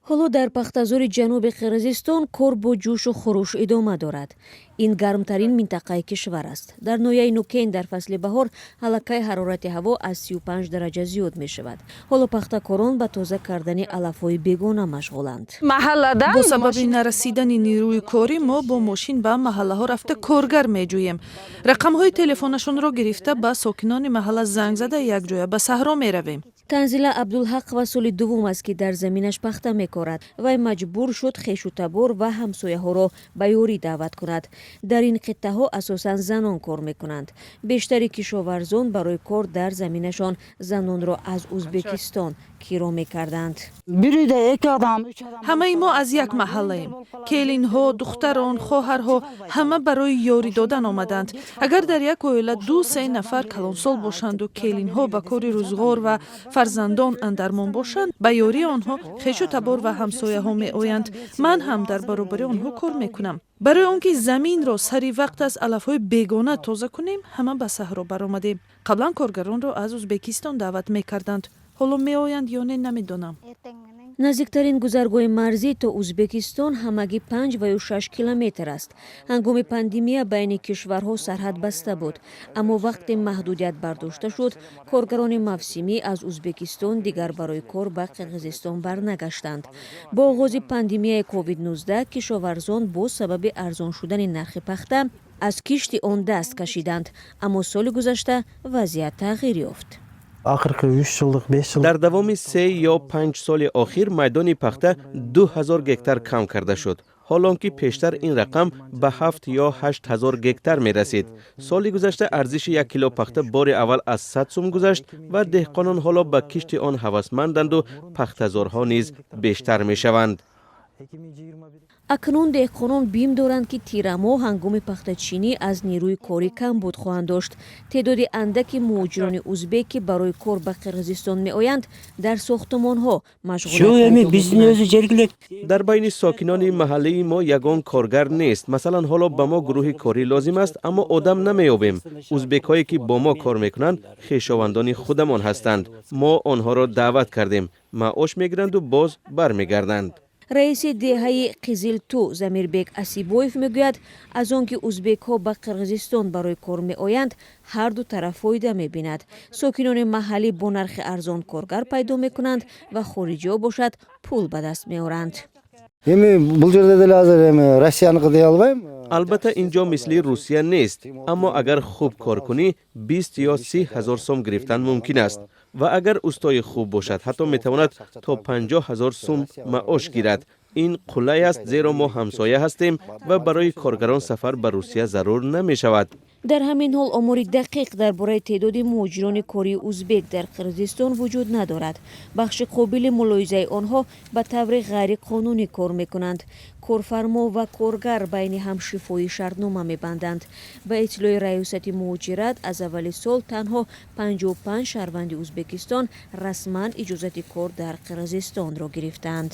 Ҳоло дар пахтазори ҷануби Қирғизистон кор бо ҷӯшу хуруш идома дорад. Ин гармтарин минтақаи кишвар аст. Дар ноҳияи Нукен дар фасли баҳор аллакай ҳарорати ҳаво аз 35 дараҷа зиёд мешавад. Ҳоло пахтакорон ба тоза кардани алафҳои бегона машғуланд. Бо сабаби нарасидани нерӯи корӣ мо бо мошин ба маҳаллаҳо рафта, коргар меҷӯем. Рақамҳои телефонашонро гирифта, ба сокинони маҳалла занг зада, якҷоя ба саҳро меравем. Танзила Абдулҳақова соли дуввум аст, ки дар заминаш пахта мекорад. Вай маҷбур шуд хешу табор ва ҳамсояҳоро ба ёрӣ даъват кунад. Дар ин қиттаҳо асосан занон кор мекунанд. Бештари кишоварзон барои кор дар заминашон занонро аз Узбекистон киро мекарданд. Ҳамаи мо аз як маҳаллаем. Келинҳо, духтарон, хоҳарҳо ҳама барои ёрӣ додан омаданд. Агар дар як оила ду се нафар калонсол бошанду келинҳо ба кори рӯзғор ва фарзандон андармон бошанд, ба ёрии онҳо хешу табор ва ҳамсояҳо меоянд. Ман ҳам дар баробари онҳо кор мекунам. Барои он ки заминро сари вақт аз алафҳои бегона тоза кунем, ҳама ба саҳро баромадем. Қаблан коргаронро аз Узбекистон даъват мекарданд. Ҳоло меоянд ё не, намедонам. Наздиктарин гузаргоҳи марзӣ то Узбекистон ҳамагӣ 5 ва ё 6 километр аст. Ҳангоми пандемия байни кишварҳо сарҳад баста буд, аммо вақте маҳдудият бардошта шуд, коргарони мавсимӣ аз Узбекистон дигар барои кор ба Қирғизистон барнагаштанд. Бо оғози пандемияи COVID-19 кишоварзон бо сабаби арзон шудани нархи пахта аз кишти он даст кашиданд, аммо соли гузашта вазъият тағйир ёфт. Акыркы 3 жылдык, 5 жыл Дар давоми 3 ё 5 соли охир майдони пахта 2000 гектар кам карда шуд, ҳолон ки пештар ин рақам ба 7 ё 8 ҳазор гектар мерасид. Соли гузашта арзиши 1 кило пахта бори аввал аз 100 сум гузашт ва деҳқонон ҳоло ба кишти он ҳавасманданду пахтазорҳо низ бештар мешаванд. Акнун деҳқонон бим доранд, ки тирамоҳ ҳангоми пахтачинӣ аз нерӯи корӣ камбуд хоҳанд дошт. Теъдоди андаки муҳоҷирони узбек, ки барои кор ба Қирғизистон меоянд, дар сохтумонҳо машғулият. Дар байни сокинони маҳаллаи мо ягон коргар нест. Масалан, ҳоло ба мо гурӯҳи корӣ лозим аст, аммо одам намеёбем. Узбекҳое, ки бо мо кор мекунанд, хешовандони худамон ҳастанд. Мо онҳоро даъват кардем, маош мегиранду боз бармегарданд. Раиси деҳаи Қизилту Замирбек Асибоев мегӯяд, аз он ки узбекҳо ба Қирғизистон барои кор меоянд, ҳарду тараф фоида мебинад. Сокинони маҳаллӣ бо нархи арзон коргар пайдо мекунанд ва хориҷиҳо бошад, пул ба даст меоранд. Эми бул жерде деле азыр эми Россияныкы дей албайм. Албатта, ин ҷо мисли Русия нест, аммо агар хуб кор кунӣ, 20 ё 30 ҳазор сом гирифтан мумкин аст ва агар устои хуб бошад, ҳатто метавонад то 50 000 сум маош гирад. Ин қулай аст, зеро мо ҳамсоя ҳастем ва барои коргарон сафар ба Русия зарур намешавад. Дар ҳамин ҳол, омори дақиқ дар бораи теъдоди муҳоҷирони кории узбек дар Қирғизистон вуҷуд надорад. Бахши қобили мулоҳизаи онҳо ба таври ғайриқонунӣ кор мекунанд. Корфармо ва коргар байни ҳам шифоҳӣ шартнома мебанданд. Ба иттилои Раёсати муҳоҷират, аз аввали сол танҳо 55 шаҳрванди Узбекистон расман иҷозати кор дар Қирғизистонро гирифтаанд.